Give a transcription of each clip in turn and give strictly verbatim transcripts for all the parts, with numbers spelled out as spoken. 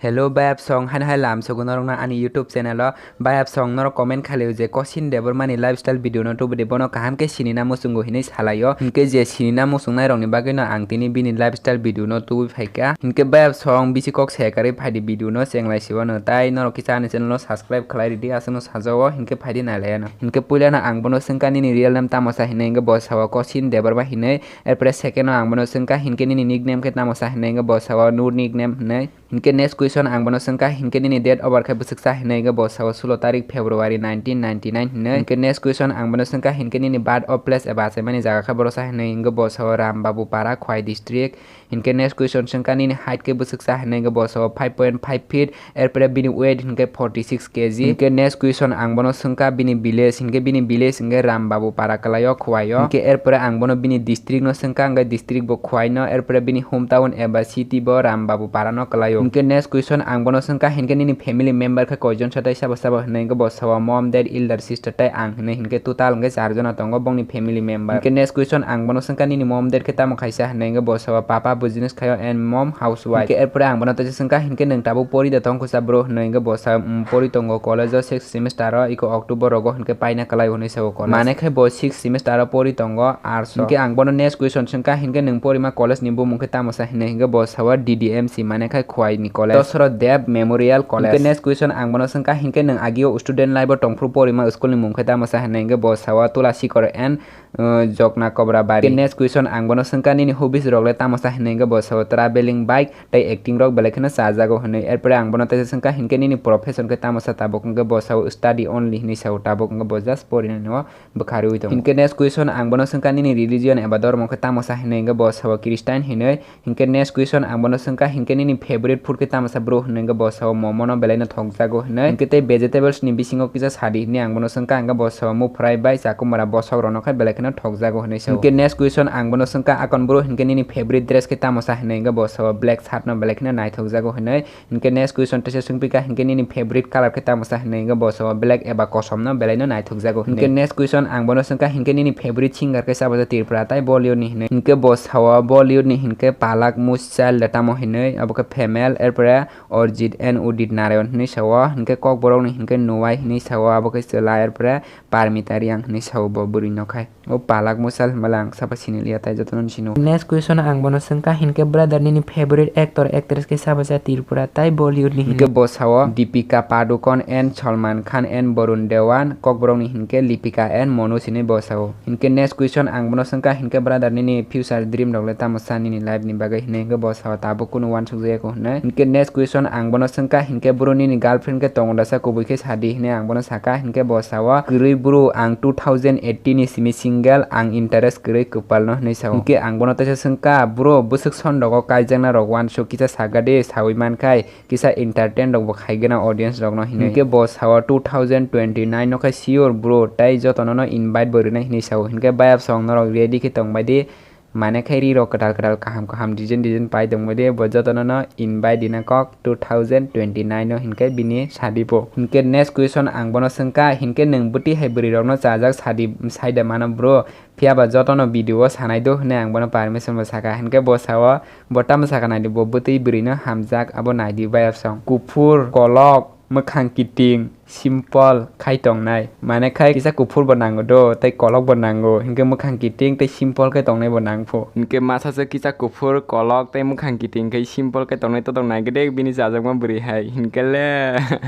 Hello bayap song, haino hai lam sogo norokno ani YouTube channel o. Bayap song norok comment khalio je Kosin Debbarma ni lifestyle video no tubudi bono kaham khe sinina muchungo hinwi salaio. Hinkhe je sinina muchungnai rokni bagwino ang tini bini lifestyle video no tubui phaikha. Hinkhe bayap song bisi kok se karwi phaidi video no chenglai siwano. Tai norok kisa ani channel no subscribe khlai ridi, aswkno sajao, hinkhe phaidi nailayano. Hinkhe puilano ang bono swngkha nini real name tamo sa hinwi, hinkhe bo sao Kosin Debbarma hinwi. Erpore second o ang bono swngkha hinkhe nini nickname khe tamo sa hinwi, hinkhe bo sao Nur nickname hinwi. Hinkhe next question ang bono swngkha hinkhe nini date of birth khe bwswk sa hinwi, hinkhe bo sao sulo tarik February nineteen ninety-nine hinwi. Hinkhe next question ang bono swngkha hinkhe nini birth of place eba achaimani jaga khe boro sa hinwi, hinkhe bo sao Ram Babu Para, Khwai district. Hinkhe next question swngkha nini height khe bwswk sa hinwi, hinkhe bo sao five point five feet. Erpore bini weight hinkhe forty six K G. Hinkhe next question ang bono swngkha bini village, hinkhe bini village hinkhe Ram Babu Para kwlaio, Khwai o. Hinkhe erpore ang bono bini district no swngkha, hinkhe district bo Khwai no, erpore bini hometown eba city bo Ram Babu Para no kwlaio. Hinkhe next question ang bono swngkha hinkhe nini family member khe koijon sa tei sabo sabo hinwi, hinkhe bo sao mom, dad, elder sister tei ang hinwi, hinkhe total hinkhe char jona tongo bongni family member. Hinkhe next question ang bono swngkha nini mom, dad khe tamo khaisa hinwi, hinkhe bo sao papa business khaio and mom housewife. Hinkhe erpore ang bono teisa swngkha hinkhe nwng tabuk pori da tong khusa bro hinwi, hinkhe bo sao, um, pori tongo college o sixth semester o, iko October rogo hinkhe paina kwlaio hinwi sao college. Mane khe bo sixth semester o pori tongo arts o. Hinkhe ang bono next question swngkha hinkhe nwng porima college ni bumung khe tamo sa hinwi, hinkhe bo sao D D M C, mane khe Khwai ni college, Dosro Deb Memorial College. Hinkhe next question ang bono swngkha hinkhe nwng agio student life o tongphuru porima school ni mung khe tamo sa hinwi, hinkhe bo sao Tula Sikor and uh, Jokna Kobra Bari. Hinkhe next question ang bono swngkha nini hobbies rok le tamo sa hinwi, hinkhe bo sao traveling, bike tei acting rok belai kheno chajago hinwi. Erpore ang bono teisa swngkha hinkhe nini profession khe tamo sa, tabuk hinkhe bo sao study only hinwi sao, tabuk hinkhe bo just porinani o bwkha rwi tongo. Hinkhe next question ang bono swngkha nini religion eba dhormo khe tamo sa hinwi, hinkhe bo sao Christian hinwi. Hinkhe next question ang bono swngkha hinkhe nini favorite food khe tamo sa bro hinwi, hinkhe bo sao momo no belai no thokjago hinwi. Hinkhe tei vegetables ni bisingo kisa sadi hinwi ang bono swngkha, hinkhe bo sao muphurai bai chakumara bosok rok no khe belai kheno thokjago hinwi sao. Hinkhe next question ang bono swngkha akon bro hinkhe nini favorite dress khe tamo sa hinwi, hinkhe bo sao black shirt no belai kheno naithokjago hinwi. Hinkhe next question teisa swngpikha hinkhe nini favorite color khe tamo sa hinwi, hinkhe bo sao black eba kosom no belai no naithokjago hinwi. Hinkhe next question ang bono swngkha hinkhe nini favorite singer khe sabo Tripura tai Bollywood ni hinwi, hinkhe bo sao Bollywood ni hinkhe Palak Muchal da tamo hinwi, abo khe female, erpore Arjit and Udit Narayan hinwi sao, hinkhe kokborok ni hinkhe Nuwai hinwi sao, abo khe chwla, erpore Parmita Reang hinwi sao bo bwrwi no khai. O Palak Muchal hinmale ang sabo siniliya tai jotono sino. Next question ang bono swngkha hinkhe brother nini favorite actor actress khe sabo cha Tripura tai Bollywood ni hinwi. Hinkhe bo sao Deepika Padukone and Salman Khan and Varun Dhawan, kokborok ni hinkhe Lipika and Manoj hinwi bo sao. Hinkhe next question ang bono swngkha hinkhe brother nini future dream rok le tamo sa nini life ni bagwi hinwi, hinkhe bo sao tabuk kunu uansuk jaya ko hinwi. Hinkhe next question ang bono swngkha hinkhe bro nini girlfriend khe tongo dasa kubui khe sadi hinwi ang bono sakha, hinkhe bo sao kwrwi bro ang two thousand eighteen ni simi single, ang interest kwrwi kwpal no hinwi sao. Hinkhe ang bono teisa swngkha bro bwswk son rogo kaijakna rok uansuk kisa sakha de, sawi mankhai kisa entertain rok bo khaigena audience rok no hinwi. Hinkhe bo sao two thousand twenty-nine no khe sure bro tai jotono no invite bo rwnai hinwi sao. Hinkhe bayap song norok ready khe tongbai di. Mane khe ri rok kwtal kwtal kaham kaham design design pai tongbai di, bo jotono no invite rina kok two thousand twenty-nine no hinkhe bini sadi bo. Hinkhe next question ang bono swngkha hinkhe nwng bwtwi hai bwrwi rok no chajak sadi saida mano bro? Phiya ba jotono video o sanai do hinwi ang bono permission bo sakha. Hinkhe bo sao, bo tamo sakha naidi, bo bwtwi bwrwi no hamjak, abo naidi bayap song. Kuphur, kolok, mwkhang kiting, simple khai tongnai. Mane khai kisa kuphur bo nango do, tei kolok bo nango. Hinkhe mwkhang kiting tei simple khe tongnai bo nangpho. Hinkhe masa se kisa kuphur, kolok tei mwkhang kiting khai simple khe tongnai to tong nai gede bini chajakma bwrwi hai. Hinkhe le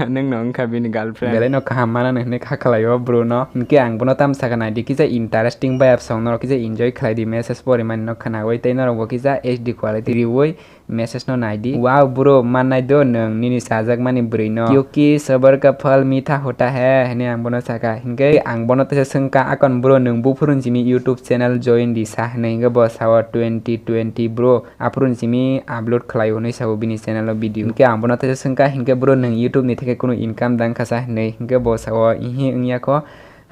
nwng no wngkha bini girlfriend. Belai no kaham manani hinwi kha khlai o bro no. Hinkhe ang bono tamo sakha naidi, kisa interesting bayap song norok kisa enjoy khlai di, message porimani no khnawi tei norok bo kisa H D quality riwi message no naidi. Wow bro, mannai do nwng nini chajakmani bwrwi no. Kyunki sabr ka phal mitha hota hai, hinwi ang bono sakha. Hinkhe ang bono teisa swngkha, akon bro nwng buphuru ni simi YouTube channel join di sa hinwi, hinkhe bo sao twenty twenty bro aphuru ni simi upload khlai hinwi sao bini channel o video. Hinkhe ang bono teisa swngkha, hinkhe bro nwng YouTube ni theke kunu income dang kha sa hinwi, hinkhe bo sao ihi wngya kho.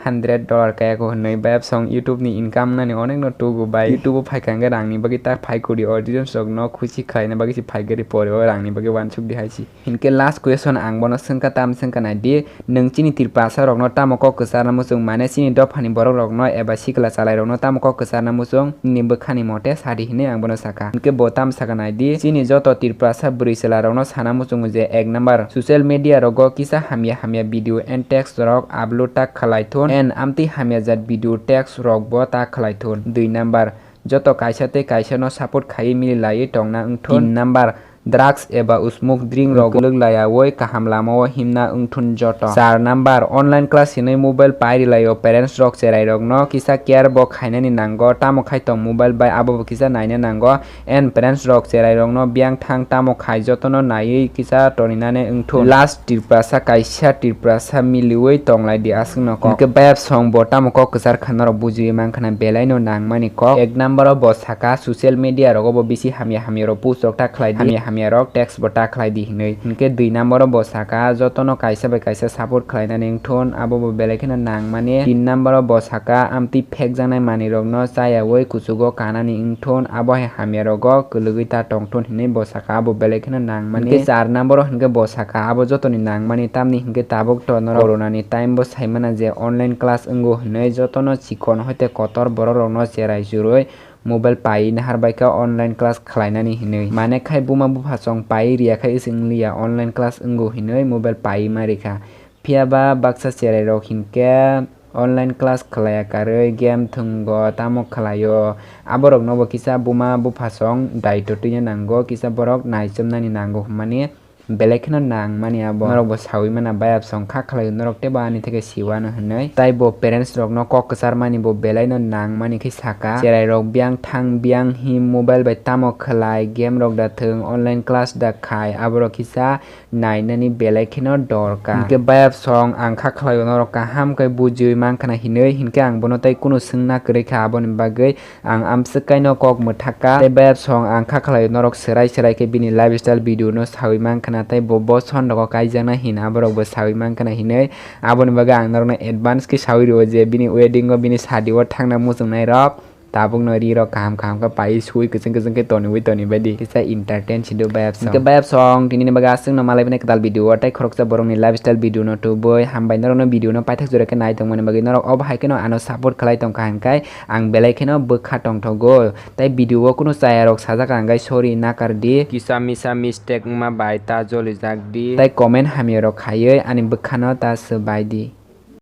hundred dollar kaya ko hwnwi bayap song YouTube ni income nani onek no tugu bai YouTube o phaikha hwnkhe rangni bagwi ta phai kuri audience rok no khusi khlaina bagwi se phaigari pore o rangni bagwi wansuk di hai si. Hinkhe last question ang bono swngkha tam swngkha nai di, nwng chini Tiprasa rokno tamo kok kwcharna muchung mane chini dophani borok rokno eba sikla chalai rokno tamo kok kwcharna muchung nini bwkhani mote sadi hinwi ang bono sakha. Hinkhe bo tam sakha nai di, chini joto Tiprasa bwrwi chwla rokno sana muchungo je ek number social media rogo kisa hamya hamya video and text rok upload ta khlai thun and amtwi hamya jat video text rok bo ta khlai thun. Dui number, joto kaisa tei kaisa no support khaiwi mili laiwi tongna wng thun. Tin number, drugs eba usmuk drink rok kwlwk laiyawi kaham lama o himna wng thun joto. Char number, online class hinwi mobile pai rwlaio parents rok cherai rok no kisa care bo khainani nango, tamo khai tong mobile bai abo bo kisa naina nango. And parents rok cherai rok no biyang thang tamo khai joto no naiwi kisa toninani wng thun. Last Tiprasa kaisa Tiprasa miliwi tonglai di aswk no kok. Hinkhe bayap song bo tamo kok kwchar kha norok bujiwi mankha na belai no nangmani kok. Ek number o bo sakha social media rogo bo bisi hamya hamya rok post rok ta khlai di. Hamya hamya rok text bo ta khlai di hinwi. Hinkhe dui number o bo sakha joto no kaisa bai kaisa support khlainani wng thun abo bo belai kheno nangmani. Tin number o bo sakha amtwi phekjaknai manwi rok no chayawi kuchugo kanani wng thun abo hai hamya rogo kwlwgwi ta tong thun hinwi bo sakha abo belai kheno nangmani. Hinkhe char number o hinkhe bo sakha abo jotoni nangmani tamni hinkhe tabuk to norok corona ni time bo saimana je online class wngo hinwi jotono chikon hoite kotor borok rokno cherai churwi mobile paiwi nahar baikha online class khlainani hinwi. Mane khai buma buphasong paiwi riya khai se wngliya online class wngo hinwi mobile paiwi ma rikha. Phiya ba baksa cherai rok hinkhe online class khlaiya karwi game thwngo tamo khlaio. Aborokno bo kisa buma buphasong daitotwino nango, kisa borok naichomnani nango hwnmani belai kheno nangmani abo. Norok bo sawi mana bayap song kha khlaio norok teibo ani theke siwano hwnwi. Taibo parents rokno kok kwcharmani bo belai no nangmani khe saka. Cherai rok biyang thang biyang him mobile bai tamo khlai, game rok da thwng, online class da khai, aborok kisa nainani belai kheno dorkar. Hinkhe bayap song ang kha khlaio norok kaham khe bujiwi mankha na hinwi, hinkhe ang bono tei kunu swngna kwrwi kha, aboni bagwi ang amswk kaino kok mwthakka. Tei bayap song ang kha khlaio norok swrai swrai khe bini lifestyle video no sawi mankha na, tei bo bo son rogo kaijakna hin aborok bo sawi mankha na hinwi, aboni bagwi ang norokno advance khe sawi rwo je bini wedding o bini sadi o thangna muchungnai rok. Tabukno ri rok kaham kaham khe paiwi sui kwchwng kwchwng khe toniwi tonibaidi kisa entertain sido bayap song. Hinkhe bayap song tinini bagwi aswkno malai bini kwtal video o tei khoroksa borokni lifestyle video no tubui hambai norokno video no paithak jora khe nai tongmani bagwi norok obo hai kheno ano support khlai tongkha hinkhai ang belai kheno bwkha tongthogo tei video o kunu chaya rok sajak hinkhai sorry nakar di kisa misa mistake wngma bai ta jolijak di tei comment hamya rok khaiwi ani bwkhano ta swbai di.